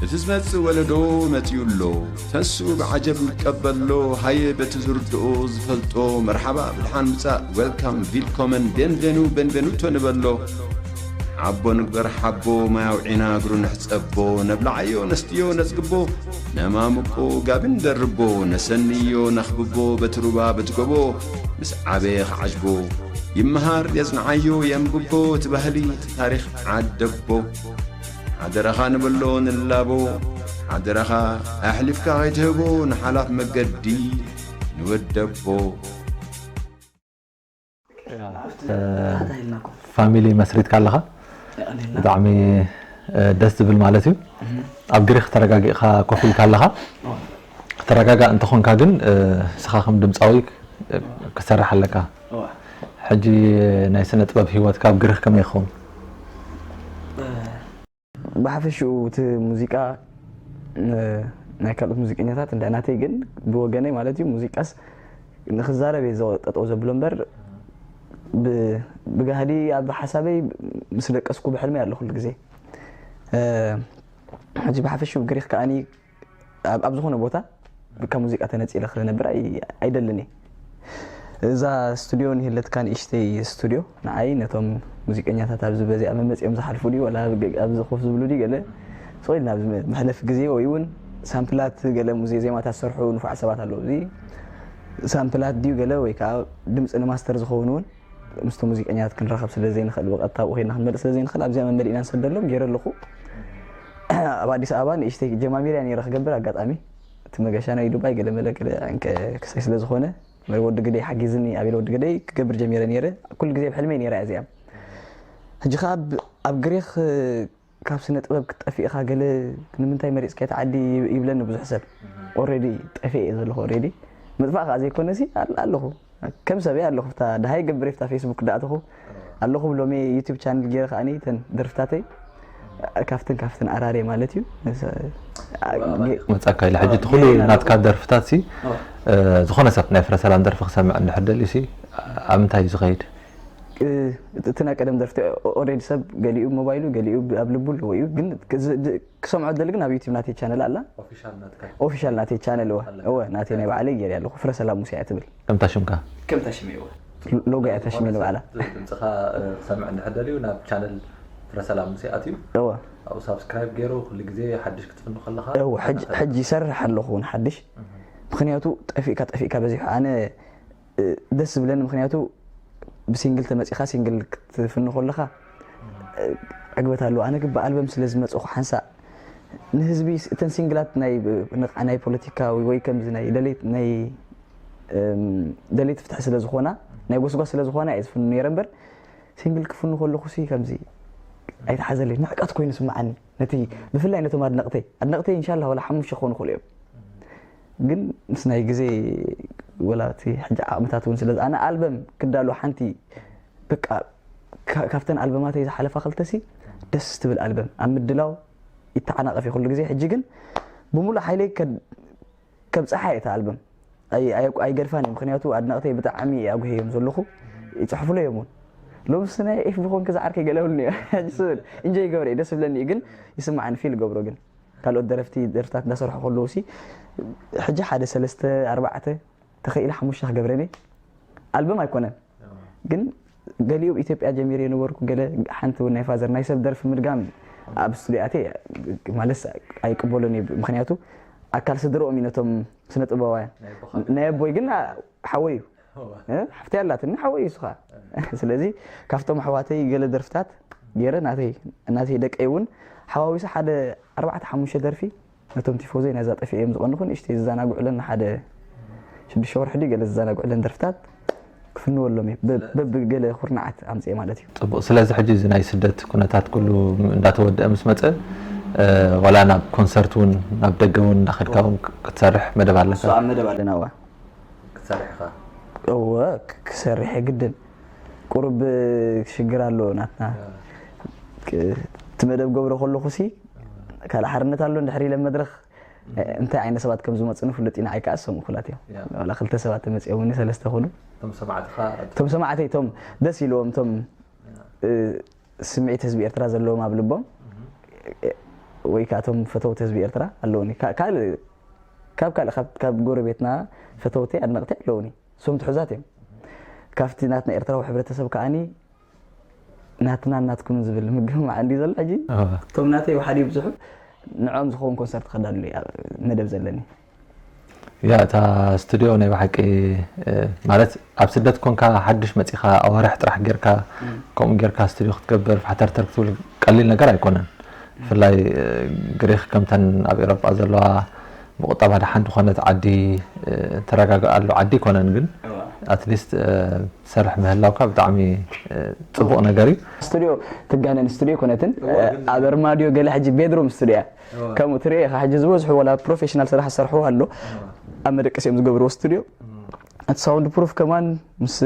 እቲ ዝመጽእ ወለዶ መጺኡ ኣሎ። ተንስኡ ብዓጀብ ንቀበሎ። ሃየ በቲ ዝርድኦ ዝፈልጦ መርሓባ ብድሓን ምጻእ፣ ዌልካም፣ ቪልኮመን፣ ቤንቬኑ፣ ቤንቬኑቶ ንበሎ። ሓቦ ንግበር ሓቦ፣ ማይ ኣውዒና እግሩ ንሕጸቦ። ነብልዓዮ ነስትዮ ነጽግቦ፣ ነማምቆ ጋቢ ንደርቦ። ነሰንዮ ነኽብቦ በቲ ሩባ በቲ ጎቦ። ምስ ዓበየ ክዓጅቦ ይመሃር የጽንዓዮ የንብቦ። እቲ ባህሊ እቲ ታሪኽ ዓደቦ። ሓደራኻ ንበሎ ንላቦ። ሓደራኻ ኣሕሊፍካ ከይትህቦ ንሓላፍ መገዲ ንወደቦ። ፋሚሊ መስሪትካ ኣለኻ። ብጣዕሚ ደስ ዝብል ማለት እዩ። ኣብ ግሪክ ተረጋጊእካ ኮፍ ኢልካ ኣለኻ። ተረጋጋእ እንተኾንካ ግን ንስኻ ከም ድምፃዊ ክሰርሕ ኣለካ። ሕጂ ናይ ስነ ጥበብ ሂወትካ ኣብ ግሪክ ከመይ ይኸውን? ብሓፈሽኡ እቲ ሙዚቃ ናይ ካልኦት ሙዚቀኛታት እንዳ ናተይ ግን ብወገነይ ማለት እዩ ሙዚቃስ ንክዛረብ እየ ጠጠው ዘብሎ እምበር ብጋህዲ ኣብ ሓሳበይ ምስ ደቀስኩ ብሕልመይ ኣሎ ኩሉ ግዜ። ሕጂ ብሓፈሽኡ ግሪክ ከዓኒ ኣብ ዝኾነ ቦታ ካብ ሙዚቃ ተነፂለ ክነብር ኣይደልን እየ። እዛ ስቱድዮ ንህለትካ ንእሽተይ ስቱድዮ ንዓይ ነቶም ሙዚቀኛታት ኣብዚ በዚኣ መመፂኦም ዝሓልፉ ድዩ ወላ ኣብዚ ኮፍ ዝብሉ ድዩ ገለ ስቕ ኢልና ኣብዚ መሕለፊ ግዜ ወይ እውን ሳምፕላት ገለ ሙዚ ዜማታት ዝሰርሑ ንፉዓት ሰባት ኣለዉ። እዚ ሳምፕላት ድዩ ገለ ወይ ከዓ ድምፂ ንማስተር ዝኸውን እውን ምስቶም ሙዚቀኛታት ክንራኸብ ስለ ዘይንኽእል ብቐጥታ ኣብኡ ኸይድና ክንመልእ ስለ ዘይንኽእል ኣብዚኣ መመሊእና ንሰደሎም ገይረ ኣለኹ። ኣብ ኣዲስ ኣበባ ንእሽተይ ጀማሚርያ ነይረ ክገብር ኣጋጣሚ እቲ መገሻ ናይ ዱባይ ገለ መለ ገለ ክሳይ ስለ ዝኾነ ወዲ ግደይ ሓጊዝኒ ኣቤል ወዲ ግደይ ክገብር ጀሚረ ነይረ። ኩሉ ግዜ ብሕልመይ ነይራ እያ እዚኣ። ሕጂ ከዓ ኣብ ግሪኽ ካብ ስነ ጥበብ ክትጠፍእ ኢኻ ገለ ንምንታይ መሪፅካ እቲ ዓዲ ይብለኒ ብዙሕ ሰብ። ኦሬዲ ጠፊኤ እየ ዘለኹ ኦሬዲ ምጥፋእ ከዓ ዘይኮነሲ ኣለኹ ከም ሰበይ ኣለኹ ብታ ድሃይ ገብር ብታ ፌስቡክ ዳኣተኹ ኣለኹ ብሎሚ ዩቱብ ቻነል ገይረ ከዓኒ ተን ደርፍታተይ ካብትን ካብትን ኣራርየ ማለት እዩ። መፃካ ኢለ ሕጂ እቲ ኩሉ ናትካ ደርፍታት ሲ ዝኾነ ሰብ ናይ ፍረ ሰላም ደርፊ ክሰምዕ እንድሕር ደልዩ ሲ ኣብ ምንታይ እዩ ዝኸይድ? እቲ ናይ ቀደም ደርፍቲ ኦሬዲ ሰብ ገሊኡ ሞባይሉ ገሊኡ ኣብ ልቡ ኣለዎ እዩ ግን ክሰምዖ ደሊ ግን ኣብ ዩቲብ ናተይ ቻነል ኣላ። ኦፊሻል ናተይ ቻነል እወ እወ ናተይ ናይ ባዕለይ ገይረ ኣለኹ ፍረ ሰላም ሙሴ እያ ትብል። ከምታ ሽምካ ከምታ ሽመይ እወ ሎጎ እያ ተሽሚ ንባዕላ። ድምፅኻ ክሰምዕ እንድሕር ደልዩ ናብ ቻነል ፍረ ሰላም ሙሴ ኣትዩ እወ ኣብኡ ሳብስክራይብ ገይሩ ኩሉ ግዜ ሓድሽ ክትፍኑ ከለኻ እወ ሕጂ ይሰርሕ ኣለኹ እውን ሓድሽ ምክንያቱ ጠፊእካ ጠፊእካ በዚሑ ኣነ ደስ ዝብለኒ ምክንያቱ ብሲንግል ተመፂኻ ሲንግል ክትፍን ከለካ ዕግበት ኣለዎ ኣነ ግን ብኣልበም ስለ ዝመፅኹ ሓንሳእ ንህዝቢ እተን ሲንግላት ናይ ፖለቲካዊ ወይ ከምዚ ናይ ደሌት ናይ ደሌት ፍትሒ ስለ ዝኾና ናይ ጎስጓስ ስለ ዝኾና እየ ዝፍኑ ነይረ እምበር ሲንግል ክፍኑ ከለኹ ሲ ከምዚ ኣይተሓዘለይ ንዕቀት ኮይኑ ስምዓኒ ነቲ ብፍላይ ነቶም ኣድነቕተይ ኣድነቕተይ እንሻላ ወላ ሓሙሽተ ክኾኑ ክእሉ እዮም ግን ምስ ናይ ግዜ ወላ እቲ ሕጂ ዓቕምታት እውን ስለዚ ኣነ ኣልበም ክዳሉ ሓንቲ በቃ ካብተን ኣልበማተይ ዝሓለፋ ክልተሲ ደስ ትብል ኣልበም ኣብ ምድላው ይተዓናቐፍ ኩሉ ግዜ ሕጂ ግን ብምሉእ ሓይለይ ከብፅሓ እየ ኣልበም ኣይገድፋን እዩ ምክንያቱ ኣድነቕተይ ብጣዕሚ ኣጉሄ እዮም ዘለኹ ይፅሕፉለ እዮም እውን ሎምስ ናይ ኤፍ ብኮንክ ዝዓርከይ ገለ ብሉኒ ስብል እንጆ ይገብረ ደስ ብለኒ እዩ ግን ይስማዓኒ ፊል ገብሮ ግን ካልኦት ደረፍቲ ደርፍታት እንዳሰርሑ ከለዉ ሲ ሕጂ ሓደ ሰለስተ ኣርባዕተ ተኸኢለ ሓሙሽተ ክገብረኒ ኣልበም ኣይኮነን ግን ገሊኡ ኢትዮጵያ ጀሚረ የነበርኩ ገለ ሓንቲ እውን ናይ ፋዘር ናይ ሰብ ደርፊ ምድጋም ኣብ ስቱዲዮ ኣትየ ማለት ኣይቅበሎን እዩ ምክንያቱ ኣካል ስድረኦም እዩ ነቶም ስነ ጥበባውያን ናይ ኣቦይ ግን ሓወይ እዩ ሓፍቲ ኣላትኒ ሓወይ እዩ ስኻ ስለዚ ካብቶም ኣሕዋተይ ገለ ደርፍታት ገይረ ናተይ ደቀይ እውን ሓዋዊሰ ሓደ ኣርባዕተ ሓሙሽተ ደርፊ ነቶም ቲፎዞይ ነዛ ጠፊኦም ዝቐንኹ ንእሽተይ ዝዘናግዑለን ንሓደ ሽዱሽተ ወርሒ ድዩ ገለ ዝዘናግዑለን ደርፍታት ክፍንወሎም እዩ በብገለ ኩርናዓት ኣምፅኤ ማለት እዩ ፅቡቅ ስለዚ ሕጂ እዚ ናይ ስደት ኩነታት ኩሉ እንዳተወደአ ምስ መፀ ዋላ ናብ ኮንሰርት እውን ናብ ደገ እውን እንዳኸድካ እውን ክትሰርሕ መደብ ኣለካ ኣብ መደብ ኣለና ዋ ክትሰርሕ ኢኻ እወ ክሰርሕ የግድን ቁሩብ ሽግር ኣሎ ናትና እቲ መደብ ገብሮ ከለኹ ሲ ካልእ ሓርነት ኣሎ እንድሕር ኢለ መድረኽ እንታይ ዓይነት ሰባት ከም ዝመፁ ንፍሉጥ ኢና ዓይከዓ ዝሰምዑ ኩላት እዮም ዋላ ክልተ ሰባት ተመፂኦምኒ ሰለስተ ኩሉ እቶም ሰማዕተይ እቶም ደስ ኢልዎም እቶም ስምዒት ህዝቢ ኤርትራ ዘለዎም ኣብ ልቦም ወይ ከዓ እቶም ፈተውቲ ህዝቢ ኤርትራ ኣለውኒ። ካ-፣ ካልእ፣ ካብ ካልእ፣ ካብ፣ ካብ ጎረቤትና ፈተውቲ፣ ኣድነቕቲ ኣለውኒ። እሶም ትሑዛት እዮም። ካብቲ ናትና ኤርትራዊ ሕብረተሰብ ከዓኒ ናትና ናትኩም ዝብል ምግምማዕ እንዲ ዘሎ ሕጂ። እዋ። እቶም ናተይ ወሓዲ ብዙሑ ንዕኦም ዝኸውን ኮንሰርት ከዳሉ እየ መደብ ዘለኒ። ያ፣ እታ ስቱድዮ ናይ ብሓቂ፣ እ፣ ማለት ኣብ ስደት ኮንካ ሓድሽ መጺኻ ኣዋርሕ ጥራሕ ጌርካ፣ እም። ከምኡ ጌርካ ስቱድዮ ክትገብር ፋሕተርተር ክትብል ቀሊል ነገር ኣይኮነን። ብፍላይ፣ እ፣ ግሪኽ ከምተን ኣብ ኤውሮጳ ዘለዋ ብቁጠባ ደሓን ዝኾነት ዓዲ፣ እ፣ ተረጋግኣሉ ዓዲ ኣይኮነን፣ ግን እዋ። ኣትሊስት፣ እ፣ ትሰርሕ ምህላውካ ብጣዕሚ፣ እ፣ ጽቡቕ ነገር እዩ። ስቱድዮ ትጋነን ስቱድዮ ኣይኮነትን። እዋ፣ ግን ኣብ ኣርማድዮ ገለ ሕጂ ቤድሩም ስቱድዮ እያ። እዋ። ከምኡ ትርኢ ኢኻ፣ ሕጂ ዝበዝሑ ዋላ ፕሮፌሽናል ስራሕ ዝሰርሕዎ ኣሎ። እዋ። ኣብ መደቀሲ እዮም ዝገብርዎ ስቱድዮ። እም። እቲ ሳውንድ ፕሩፍ ከማን ምስ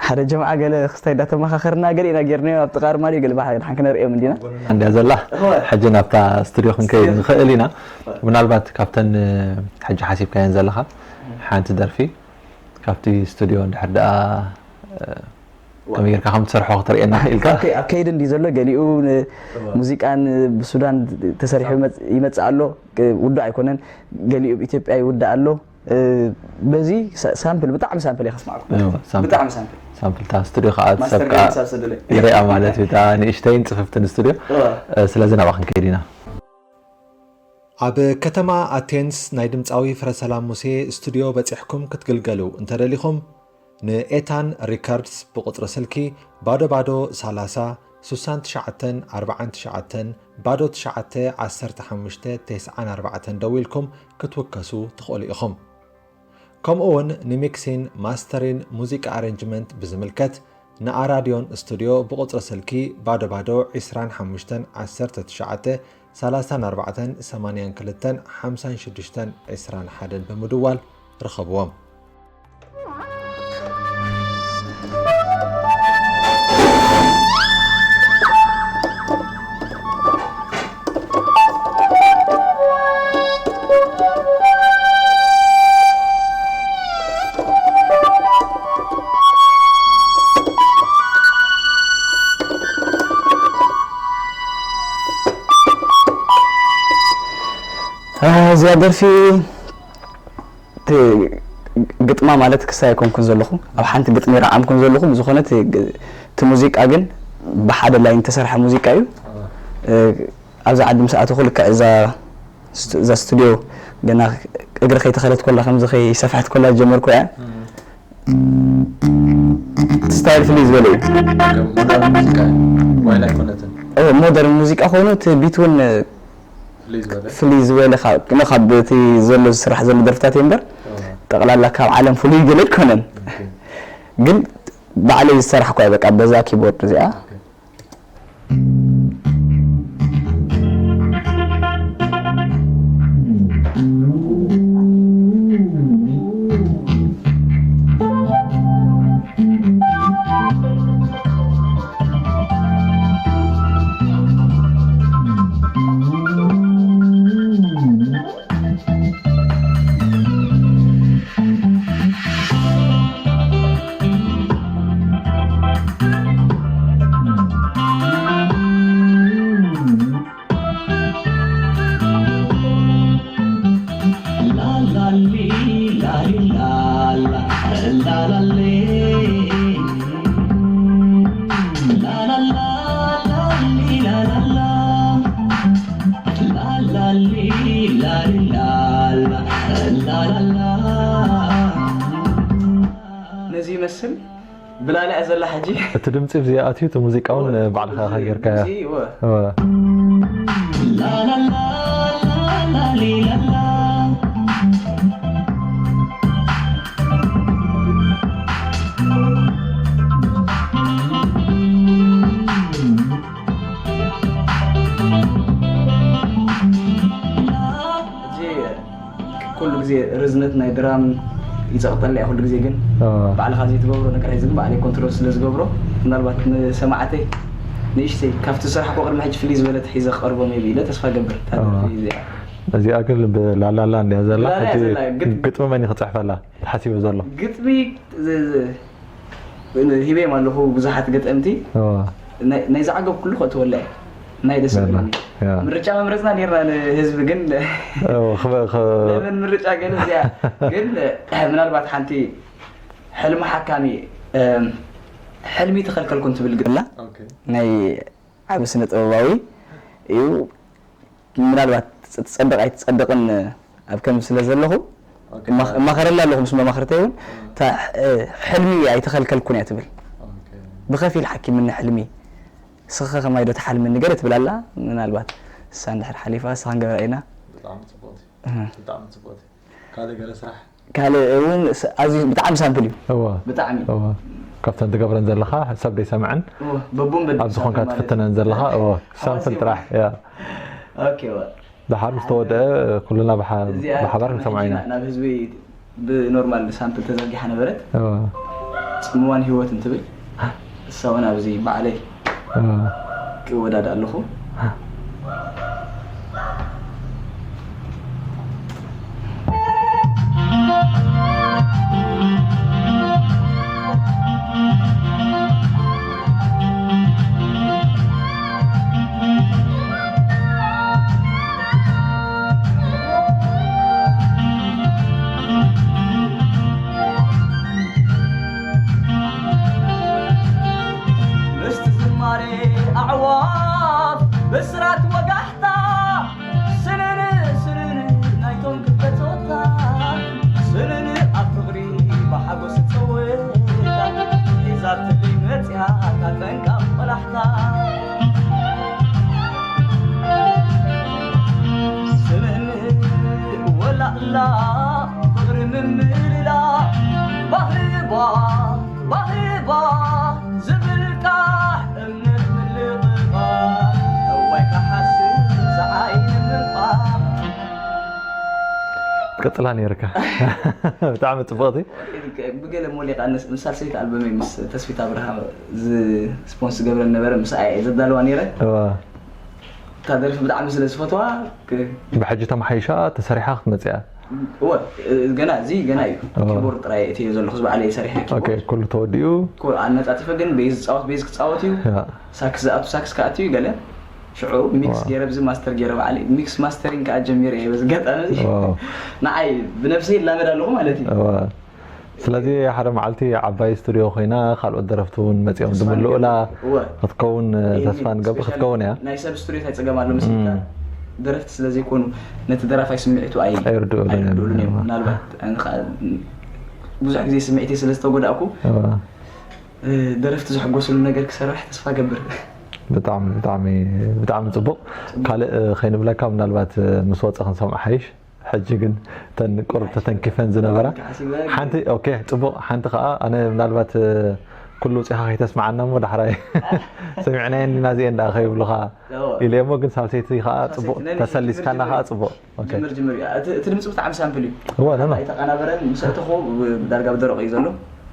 ሓደ ጀምዓ ገለ ክስታይ እንዳተመኻኸርና ገለ ኢና ጌርናዮ። ኣብ ጥቓ ኣርማድዮ ገለ ባሕ ድሓን ክነርእዮም እንዲና። እንድያ ዘላ። እዋ። ሕጂ ናብታ ስቱድዮ ክንከይድ ንኽእል ኢና። እዋ። ምናልባት ካብተን፣ እ፣ ሕጂ ሓሲብካየን ዘለኻ ሓንቲ ደርፊ ካብቲ ስቱድዮ እንድሕር ደኣ፣ እ፣ ከመይ ጌርካ ከም ትሰርሖ ክትርእየና ኢልካ? ኣብ ከ-፣ ኣብ ከይዲ እንዲ ዘሎ ገሊኡ ን-፣ እዋ። ሙዚቃ ን-፣ ብሱዳን ተሰሪሑ ይመጽ-፣ ይመጽእ ኣሎ፣ እ፣ ውዱእ ኣይኮነን። ገሊኡ ኣብ ኢትዮጵያ ይውዳእ ኣሎ። እ፣ በዚ ሳ-፣ ሳምፕል፣ ብጣዕሚ ሳምፕል እየ ከስማዕኩም። እዋ፣ ሳምፕል። ብጣዕሚ ሳምፕል። ሳምፕል እታ ስቱድዮ ከዓ እቲ ሰብ ማስተር ከዓ ገይሩ ሳብ ሰደለይ። ይርኣ ማለት እዩ። እታ ንእሽተይን ጽፍፍትን ስቱድዮ። እዋ። እ፣ ስለዚ ናብኣ ክንከይድ ኢና። ኣብ ከተማ ኣቴንስ ናይ ድምጻዊ ፍረሰላም ሙሴ ስቱድዮ በጺሕኩም ክትግልገሉ እንተደሊኹም፣ ንኤታን ሪከርድስ ብቁጽሪ ስልኪ ባዶ ባዶ ሰላሳ፣ ስሳን ትሽዓተን ኣርባዓን ትሽዓተን፣ ባዶ ትሽዓተ፣ ዓሰርተ ሓሙሽተ፣ ተስዓን ኣርባዕተን ደዊልኩም ክትውከሱ ትኽእሉ ኢኹም። ከምኡ እውን ንሚክሲን ማስተሪን ሙዚቃ ኣሬንጅመንት ብዝምልከት ንኣራድዮን ስቱድዮ ብቁጽሪ ስልኪ ባዶ ባዶ ዒስራን ሓሙሽተን ዓሰርተ ትሽዓተ ሰላሳን ኣርባዕተን ሰማንያን ክልተን ሓምሳን ሽዱሽተን ዒስራን ሓደን ብምድዋል ርኸብዎም። እዚኣ ደርፊ እቲ ግጥማ ማለት ክሳይ ኣይኮንኩን ዘለኹ፣ ኣብ ሓንቲ ግጥሚ ረዓምኩን ዘለኹ፣ ብዝኾነ እቲ ግ-፣ እቲ ሙዚቃ ግን ብሓደ ላይን ዝተሰርሐ ሙዚቃ እዩ። እ፣ ኣብዚ ዓዲ ምስ ኣተኹ ልክዕ እዛ ስቱ-፣ እዛ ስቱድዮ ገና እግሪ ከይተኸለት ኮላ፣ ከምዚ ከይሰፍሐት ኮላ ዝጀመርኩ እያ። ስታይል ፍልይ ዝበለ እዩ። ሞደርን ሙዚቃ እዩ። ዋይላ ኣይኮነትን። እ፣ ሞደርን ሙዚቃ ኮይኑ እቲ ቢት እውን ፍልይ ዝበለ? ፍልይ ዝበለ ካብ፣ ግን ካብ እቲ ዘሎ ዝስራሕ ዘሎ ደርፍታት እዩ እምበር፣ ኦ። ጠቕላላ ካብ ዓለም ፍሉይ ገለ ኣይኮነን። ኦኬ። ግን ባዕለይ ዝሰራሕኳ እየ፣ በቃ በዛ ኪቦርድ እዚኣ። ኦኬ። ነዚ ይመስል። ብላላ እያ ዘላ ሕጂ። እቲ ድምጺ ብዚ ኣትዩ፣ እቲ ሙዚቃ እውን እወ። ባዕልኻ ኢኻ ጌርካዮ። እዚ እወ። እወ። ሕጂ ኩሉ ግዜ ርዝነት ናይ ድራም ይጸቕጠለይ ኩሉ ግዜ፣ ግን አ። ባዕልኻ ዘይትገብሮ ነገር ሕዚ ግን ባዕለይ ኮንትሮል ስለ ዝገብሮ፣ ምናልባት ንሰማዕተይ ንእሽተይ ካብቲ ዝሰርሓ ቅድሚ ሕጂ ፍልይ ዝበለት ሒዘ ክቐርቦም እየ ኢለ ተስፋ ገብር። እታ አ። ደርፊ እዚኣ። እዚኣ ግን ብላላላ እንድያ ዘላ፣ ብላላ እያ ሕጂ ዘላ፣ ግጥ-፣ ግጥሚ መን እዩ ክጽሕፈላ ተሓሲቡ ዘሎ? ግጥሚ ዝ-፣ ዝ-፣ ሂበዮም ኣለኹ ብዙሓት ገጠምቲ። አ። ናይ፣ ናይ ዝዓገብ ኩሉ ከእትወላ እየ። ናይ ደስ ገና፣ ዝብለኒ ያ። ምርጫ መምረፅና ነርና ንህዝቢ ግን እ፣ ክበ- ክ- ለምን ምርጫ ገለ እዚኣ ግን ምናልባት ሓንቲ ሕልሚ ሓካሚ እም፣ ሕልሚ ተኸልከልኩን ትብል ግላ ናይ ዓቢ ስነ ጥበባዊ እዩ። ምናልባት ትጸድቕ ኣይትጸድቕን ኣብ ከም ስለ ዘለኹ እማኸረላ ኣለኹ ምስ መማኽርተይ እውን እታ ሕ- ሕልሚ ኣይተኸልከልኩን እያ ትብል። ብኸፊል ሓኪምኒ ሕልሚ። ስኸ ከማይ ዶ ትሓልመኒ ገለ ትብል ኣላ። ምናልባት እሳ እንድሕር ሓሊፋ እሳ ክንገብራ ኢና። ብጣዕሚ ጽቡቕቲ እህ። ብጣዕሚ ጽቡቕቲ ካልእ ገለ ስራሕ ካልእ እውን ስ- ኣዝዩ ብጣዕሚ ሳምፕል እዩ። እወ ብጣዕሚ እወ ካብተን ትገብረን ዘለኻ ሰብ ደይሰምዐን እወ፣ በቡን በዲ ኣብ ዝኾንካ ሳምፕል ማለት ትፍትነን ዘለኻ እወ ሳምፕል ጥራሕ ያ ኦኬ እወ። ድሓር ምስ ተወድአ ኩልና ብሓ- እዚኣ ብሓባር ቅድሚ ንሰምዖ ሕጂ ኢና ናብ ህዝቢ ብኖርማል ሳምፕል ተዘርጊሓ ነበረት። እወ ጽምዋን ህይወትን ትብል እሳ እውን ኣብዚ ባዕለይ እወ ክወዳድ ኣለኹ። ምስቲ ዝማሬ ኣዕዋፍ ብስራት ወጋሕታ ስንን ስንን ናይቶም ክልተ ጸወታ ስንን ኣብ ፍቕሪ ብሓጎስ ጸወታ ሒዛትለይ መጽያ ካጠንቃ ቆላሕታ ስንን ወላላ ፍቕሪ ምምልላ ባህባ ባህባ ዝብል ቃሕ እምነት ምልቕቓ እዋይ ክሓስብ ዝዓይኒ ምንቋቕ ትቅጽላ ነይርካ ብጣዕሚ ጽቡቕቲ ብገለ ሞሊቃ ምስ- ምስ ሳልሰይቲ ኣልበመይ ምስ ተስፊት ኣብርሃ ስፖንስ ዝገብረን ነበረ ምስ ኣየ ዘዳለዋ ነይረ እወ እታ ደርፊ ብጣዕሚ ስለ ዝፈትዋ ክ- ብሕጂ ተመሓይሻ ተሰሪሓ ክትመፅያ እወ ገና እዚ ገና እዩ እወ። ኪቦርድ ጥራይ እትዮ ዘለኹ ዝበዓለ ይሰሪሐ ኦኬ ኩሉ ተወዲኡ ኣነፃፅፈ ግን ቤዝ ዝፃወት ቤዝ ክፃወት እዩ ያ ሳክስ ዝኣቱ ሳክስ ክኣቱ እዩ ገለ ሽዑ ሚክስ ዋው። ገይረ ብዚ ማስተር ገይረ ባዕለይ ሚክስ ማስተሪንግ ከዓ ጀሚረ እየ በዚ ኣጋጣሚ እዚ ዋው ንዓይ ብነብሰይ ይላመድ ኣለኹ ማለት እዩ እወ ስለዚ ሓደ መዓልቲ ዓባይ ስቱድዮ ኮይና ካልኦት ደረፍቲ እውን መፂኦም ተስፋ ድምልኡላ እወ ክትከውን ይህኒ፣ ተስፋ ንገብር ስፔሻሊ ክትከውን እያ ናይ ሰብ ስቱዲዮ እንታይ ፀገም ኣሎ መስልካ እም። ደረፍቲ ስለ ዘይኮኑ ነቲ ደራፋይ ስምዒቱ ኣይ ኣይርድኡሉን እዮም። ኣይርድኡሉን እዮም ምናልባት ኣነ ከዓ ብዙሕ ግዜ ስምዒተይ ስለ ዝተጎዳእኩ እወ እ፣ ደረፍቲ ዝሕጎስሉ ነገር ክሰርሕ ተስፋ ገብር ብጣዕሚ ብጣዕሚ ብጣዕሚ ፅቡቅ ካልእ እ፣ ከይንብለካ ምናልባት እ፣ ምስ ወፀ ክንሰምዖ ሓይሽ ሕጂ ግን እተን ቁሩብ ተተንኪፈን ዝነበራ ሓንቲ ኦኬ ፅቡቅ ሓንቲ ከዓ ኣነ ምናልባት እ፣ ኩሉ ውፅኢኻ ከይተስምዓና እሞ ዳሕራይ ሰሚዕናየን ኢና እዚአን ደኣ ከይብሉኻ ኢለ እሞ ግን ሳልሰይቲ ከዓ ፅቡቅ ተሰሊስካና ከዓ ፅቡቅ ኦኬ ጅምር ጅምር እዩ። እቲ እቲ ድምፂ ብጣዕሚ ሳምፕል እዩ እወ ነኖ ኣይተቐናበረን ምስ ኣእተኹ ዳርጋ ብደረቕ እዩ ዘሎ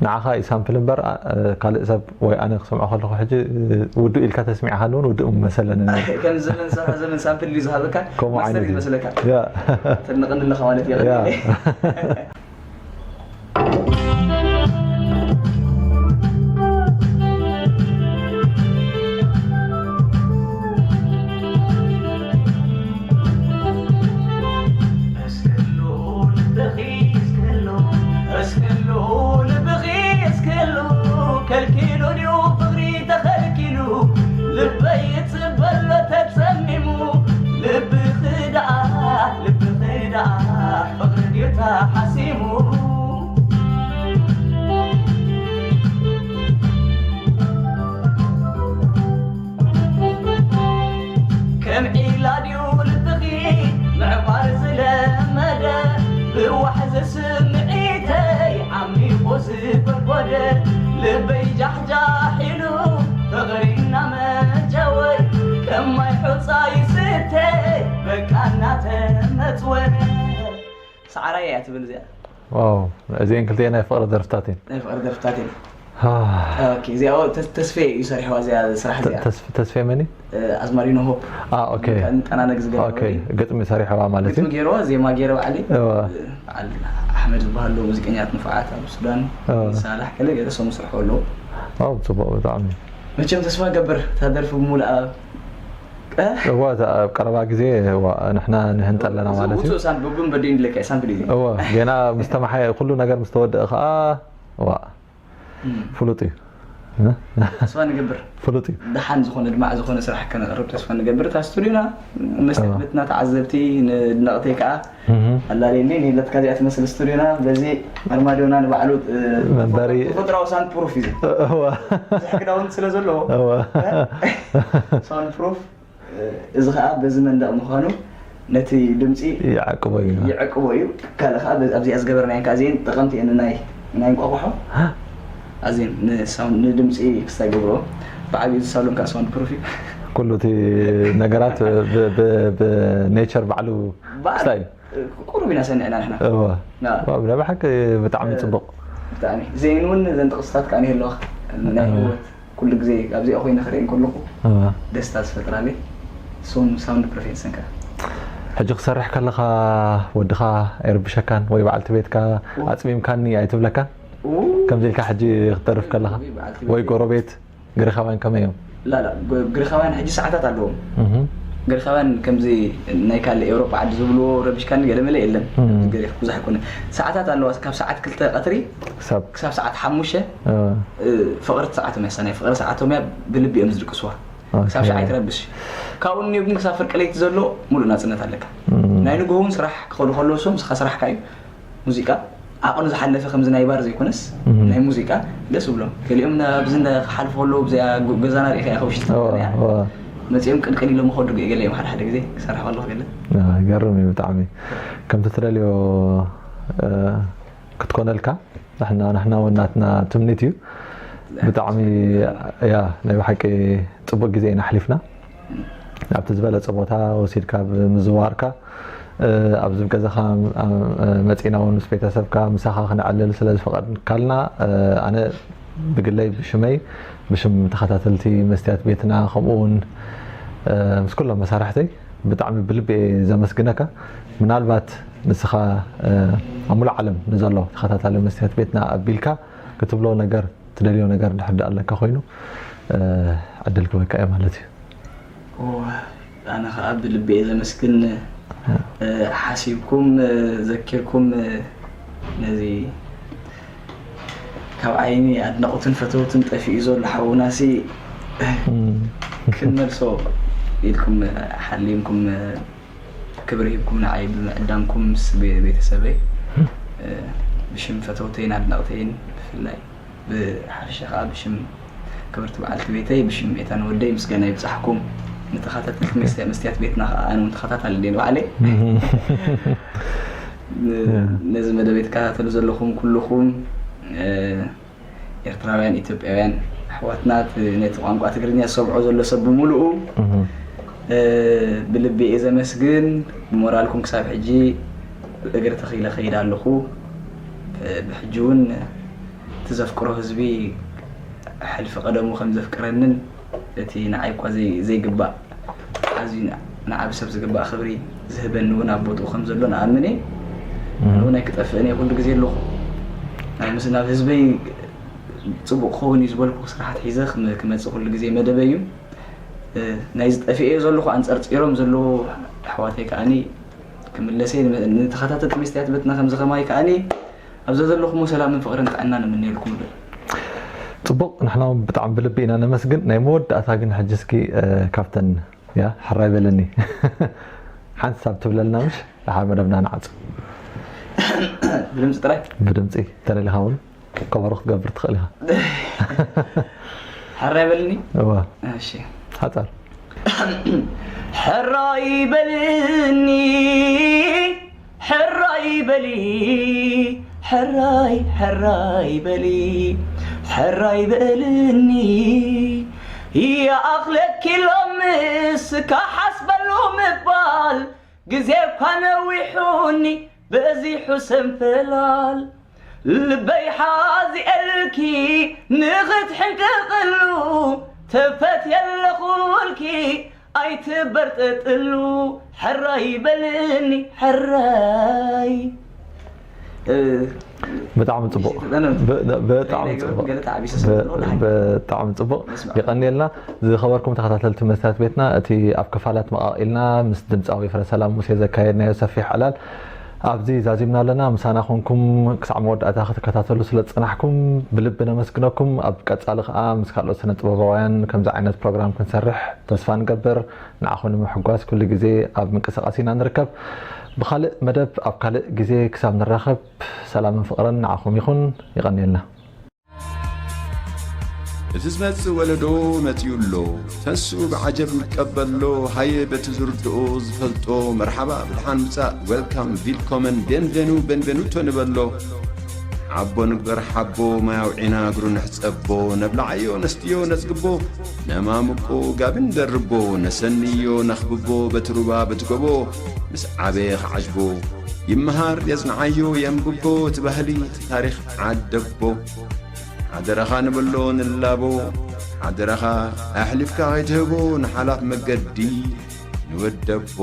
ንዓኻ እዩ ሳምፕል እምበር እ፣ ካልእ ሰብ ወይ ኣነ ክሰምዖ ከለኹ ሕጂ እ፣ ውዱእ ኢልካ ተስሚዕኻኒ እውን ውዱእ መሰለኒ ከም ዘመን ሰ- ዘመን ሳምፕል እዩ ዝሃበካ ከምኡ ማስተር ዓይነት እዩ ይመስለካ ያ ተንቕንለኻ ማለት እዩ ያ እስክሉ ልብኺ እስክሉ እስክሉ ልብኺ እስክሉ ከልኪሉ ድዩ ፍቕሪ ተኸልኪሉ ልበይ ይጽበሎ ተጸሚሙ ልብኺ ደኣ ልብኺ ደኣ ፍቕሪ ድዩ ተሓሲሙ ከም ዒላ ድዩ ልብኺ ምዕባር ዝለመደ ብዋሕዚ ስምዒተይ ዓሚቑ ዝጎድጎደ ልበይ ጃሕጃሕ ኢሉ ፍቕሪ እናመጀወይ ከም ማይ ሑጻ ይስተ በቃ እናተመጽወ ሰዓራይ እያ ትብል እዚኣ ዋው እዚአን ክልቲኤን ናይ ፍቕሪ ደርፍታት እየን ናይ ፍቕሪ ደርፍታት እየን ኣህ፣ ኦኬ፣ እዚኣ ተ- ተስፌ እዩ ሰሪሕዋ እዚኣ ስራሕ እዚኣ ተስፍ- ተስፌ መኒ እ፣ ኣዝማሪኖ ሆፕ አ ኦኬ ከንጠና ነግ ዝገበረ ኦኬ ግጥሚ ሰሪሕዋ ማለት ግጥሚ እዩ ገይርዋ ዜማ ገይረ ባዕሊ እወ በዓል ኣሕመድ ዝበሃሉ ሙዚቀኛት ንፉዓት ኣብ ሱዳን እወ ሳላሕ ገለ ገለ ሰሙ ስርሑ ኣለዉ ዋው ፅቡቅ ብጣዕሚ መቸም ተስፋ ገብር እታ ደርፊ ብሙሉኣ እዋ፣ እዛ ኣብ ቀረባ ግዜ፣ እዋ፣ ንሕና ንህንጠ ኣለና ማለት እዩ። ውፁእ ሳምፕል፣ ብቡን በዲን ድለካ ሳምፕል እዩ። እዋ፣ ገና ምስ ተማሓየ፣ ኩሉ ነገር ምስ ተወደአ ከዓ፣ እዋ፣ ፍሉጥ እዩ። እ? ተስፋ ንገብር ፍሉጥ እዩ። ደሓን ዝኾነ ድማ ዝኾነ ስራሕ ከነቕርብ ተስፋ ንገብር። እታ ስቱዲዮና መስተ እዋ። ቤትና ተዓዘብቲ ንድነቕተይ ከዓ እህ። ኣላለየኒ ንብለትካ እዚኣ ትመስል ስቱዲዮና በዚ ኣርማድዮና ንባዕሉ እ፣ መንበሪ ተፈጥሮኣዊ ሳውንድ ፕሩፍ እዩ። እዋ። ብዙሕ ክዳውንቲ ስለ ዘለዎ እዋ። ሳውንድ ፕሩፍ እ፣ እዚ ከዓ በዚ መንደቕ ምዃኑ ነቲ ድምፂ ይዓቅቦ እዩ። ይዕቅቦ እዩ። ካልእ ከዓ በ- ኣብዚኣ ዝገበርናየን ከዓ እዚአን ጠቐምቲ እየን ናይ ናይ እንቋቑሖ ኣዚን ንሳውንድ ንድምፂ ክስታይ ገብሮ ብዓብዩ ዝሳሎን ከዓ ሳውንድ ፕሩፍ እዩ። ኩሉ እቲ ነገራት ብ- ብ- ብኔቸር ባዕሉ ባዕሉ ክስታይ እዩ። ቁሩብ ኢና ሰኒዕና ንሕና እዋ። ና። ዋው፣ ናይ ብሓቂ ብጣዕሚ ጽቡቕ። ብጣዕሚ ዜን እውን ዘን ጥቕስታት ከዓ ኣለዋ ናይ እዋ። ህይወት ኩሉ ግዜ ኣብዚኣ ኮይነ ክርኢ ከለኹ እዋ። ደስታ ዝፈጥራለይ ሶም ሳውንድ ፕሮፌት ሰንካ ሕጂ ክሰርሕ ከለኻ ወድኻ ኣይርብሸካን ወይ በዓልቲ ቤትካ ኣጽሚምካኒ ኣይትብለካን? ከምዚ ኢልካ ሕጂ ክትደርፍ ከለኻ ወይ ጎረቤት ግሪኻውያን ከመይ እዮም? ላላ ግሪኻውያን ሕጂ ሰዓታት ኣለዎም። እህ። ግሪኻውያን ከምዚ ናይ ካልእ ኤውሮጳ ዓዲ ዝብልዎ ረቢሽካኒ ገለ መለ የለን። እም። ገሪኽ ብዙሕ ኣይኮነ ሰዓታት ኣለዋ። ካብ ሰዓት ክልተ ቀትሪ ክሳብ ክሳብ ሰዓት ሓሙሽተ እ፣ እ፣ ፍቕሪ ሰዓቶም እያ ናይ ፍቕሪ ሰዓቶም እያ ብልቢ እዮም ዝድቅስዋ። ኦኬ። ክሳብ ሻዕ ኣይትረብሽ። ካብኡ ንዮ ግን ክሳብ ፍርቂ ለይቲ ዘሎ ሙሉእ ናጽነት ኣለካ። እም። ናይ ንግሆ እውን ስራሕ ክኸዱ ከለዉ እሶም ንስኻ ስራሕካ እዩ። ሙዚቃ ዓቐኑ ዝሓለፈ ከምዚ ናይ ባር ዘይኮነስ እም። ናይ ሙዚቃ ደስ ብሎም። ገሊኦም ና- ኣብዚ እንዳ ክሓልፉ ከለዉ ብዚኣ ጎ- ገዛና ርኢኻ ኢኻ ውሽጢ እዋ፣ እያ። እዋ። መጺኦም ቅንቅን ኢሎም ይኸዱ ገ- ገለ እዮም ሓደ ሓደ ግዜ ክሰርሕ ከለኹ ገለ። ያ፣ ይገርም እዩ ብጣዕሚ። ከምቲ ትደልዮ እ፣ ክትኮነልካ ንሕና ንሕና እውን ናትና ትምኒት እዩ። ብጣዕሚ ያ ናይ ብሓቂ ጽቡቅ ግዜ ኢና ኣሕሊፍና። ኣብቲ ዝበለጸ ቦታ ወሲድካ ብምዝዋርካ እ፣ ኣብዚ ገዛኻ እ፣ መጺና እውን ምስ ቤተሰብካ ምሳኻ ክነዕልል ስለ ዝፈቐድካልና እ፣ ኣነ ብግለይ ብሽመይ ብሽም ተኸታተልቲ መስትያት ቤትና ከምኡ እውን እ፣ ምስ ኩሎም መሳርሕተይ ብጣዕሚ ብልቢ እየ ዘመስግነካ። ምናልባት ንስኻ እ፣ ኣብ ሙሉእ ዓለም ንዘሎ ተኸታታሊ መስትያት ቤትና ኣቢልካ ክትብሎ ነገር ትደልዮ ነገር ድሕር ደኣ ኣለካ ኮይኑ እ፣ ዕድል ክበካ እየ ማለት እዩ። ኦ፣ ኣነ ከዓ ብልቢ እየ ዘመስግን እ፣ ሓሲብኩም እ፣ ዘኪርኩም እ፣ ነዚ ካብ ዓይኒ ኣድናቑትን ፈተውትን ጠፊኡ ዘሎ ሓውናሲ እም፣ ክንመልሶ ኢልኩም ሓሊምኩም ክብሪ ሂብኩም ንዓይ ብምዕዳምኩም ምስ ቤ- ቤተሰበይ እ፣ ብሽም ፈተውተይን ኣድነቕተይን ብፍላይ ብሓፈሻ ከዓ ብሽም ክብርቲ በዓልቲ ቤተይ ብሽም ኤታን ወደይ ምስጋና ይብፃሕኩም። ንተኸታተልቲ መስትያ- መስትያት ቤትና ከዓ ኣነ እውን ተኸታታሊ እንደ ባዕለይ እም፣ ን- ነዚ መደብ ትከታተሉ ዘለኹም ኩልኹም እ፣ ኤርትራውያን ኢትዮጵያውያን ኣሕዋትና እቲ ነቲ ቋንቋ ትግርኛ ዝሰምዖ ዘሎ ሰብ ብምሉኡ እም፣ እ፣ ብልቢ እየ ዘመስግን። ብሞራልኩም ክሳብ ሕጂ እግሪ ተኺለ ከይድ ኣለኹ። እ፣ ብሕጂ እውን እቲ ዘፍቅሮ ህዝቢ ሕልፊ ቀደሙ ከም ዘፍቅረንን እቲ ንዓይ እኳ ዘይ- ዘይግባእ ኣዝዩ ን- ንዓቢ ሰብ ዝግባእ ክብሪ ዝህበኒ እውን ኣብ ቦትኡ ከም ዘሎ ንኣምን እየ። ኣነ እውን ኣይክጠፍእን እየ ኩሉ ግዜ ኣለኹ። ናብ ምስ ናብ ህዝበይ ፅቡቕ ክኸውን እዩ ዝበልኩ ስራሓት ሒዘ ክመ- ክመፅእ ኩሉ ግዜ መደበይ እዩ። እ፣ ናይ ዝጠፍኤ ዘለኹ ኣንፀርፂሮም ዘለዉ ኣሕዋተይ ከዓኒ ክምለሰ እየ። ንመ- ንተኸታተልቲ መስትያት ቤትና ከምዚ ከማይ ከዓኒ ኣብዛ ዘለኹሞ ሰላምን ፍቕርን ጥዕናን እምነየልኩም እብል። ጽቡቕ፣ ንሕና እውን ብጣዕሚ ብልቢ ኢና ነመስግን። ናይ መወዳእታ ግን ሕጂ እስኪ እ፣ ካብተን ያ ሕራይ በለኒ ሓንሳብ ትብለልና ምሽ ደሓር መደብና ንዓጹ። ብድምፂ ጥራይ ብድምፂ ተደሊኻ እውን ከበሮ ክትገብር ትኽእል ኢኻ። ሕራይ በልኒ። እዋ እሺ ሓጻር ሕራይ በልኒ ሕራይ በሊ ሕራይ ሕራይ በሊ ሕራይ በልኒ ይኣኽለኪ ሎምስ ክሓስበሉ ምባል ግዜ እኳ ነዊሑኒ በዚሑ ሰንፈላል ልበይ ሓዚኤልኪ ንኽትሕንቅቕሉ ተፈትየ ኣለኹልኪ ኣይትበርጠጥሉ ሕራይ በልኒ ሕራይ እ፣ ብጣዕሚ ጽቡቕ። ብ- ብ- ብጣዕሚ ጽቡቕ። ብ- ብጣዕሚ ጽቡቕ። የቐንየልና። ዝኸበርኩም ተኸታተልቲ መስትያት ቤትና፣ እቲ ኣብ ክፋላት መቓቒልና ምስ ድምጻዊ ፍረሰላም ሙሴ ዘካየድናዮ ሰፊሕ ዕላል ኣብዚ ዛዚምና ኣለና። ምሳና ኮንኩም ክሳዕ መወዳእታ ክትከታተሉ ስለ ዝጸናሕኩም ብልቢ ነመስግነኩም። ኣብ ቀጻሊ ከኣ ምስ ካልኦት ስነ ጥበባውያን ከምዚ ዓይነት ፕሮግራም ክንሰርሕ ተስፋ ንገብር። ንዓኹም ንምሕጓስ ኩሉ ግዜ ኣብ ምንቅስቓስ ኢና ንርከብ። ብኻልእ መደብ ኣብ ካልእ ግዜ ክሳብ ንራኸብ ሰላምን ፍቕርን ንዓኹም ይኹን። ይቐንየልና። እቲ ዝመጽእ ወለዶ መጺኡ ኣሎ። ተንስኡ ብዓጀብ ንቀበሎ። ሃየ በቲ ዝርድኦ ዝፈልጦ። መርሓባ ብድሓን ምጻእ። Welcome፣ ቪልኮመን፣ ቤንቬኑ፣ ቤንቬኑቶ ንበሎ። ሓቦ ንግበር ሓቦ፣ ማይ ኣውዒና እግሩ ንሕጸቦ። ነብልዓዮ ነስትዮ ነጽግቦ። ነማምቆ ጋቢ ንደርቦ። ነሰንዮ ነኽብቦ በቲ ሩባ በቲ ጎቦ። ምስ ዓበየ ክዓጅቦ። ይመሃር የጽንዓዮ የንብቦ እቲ ባህሊ እቲ ታሪኽ ዓደቦ። ሓደራኻ ንበሎ ንላቦ። ሓደራኻ ኣሕሊፍካ ከይትህቦ ንሓላፍ መገዲ ንወደቦ።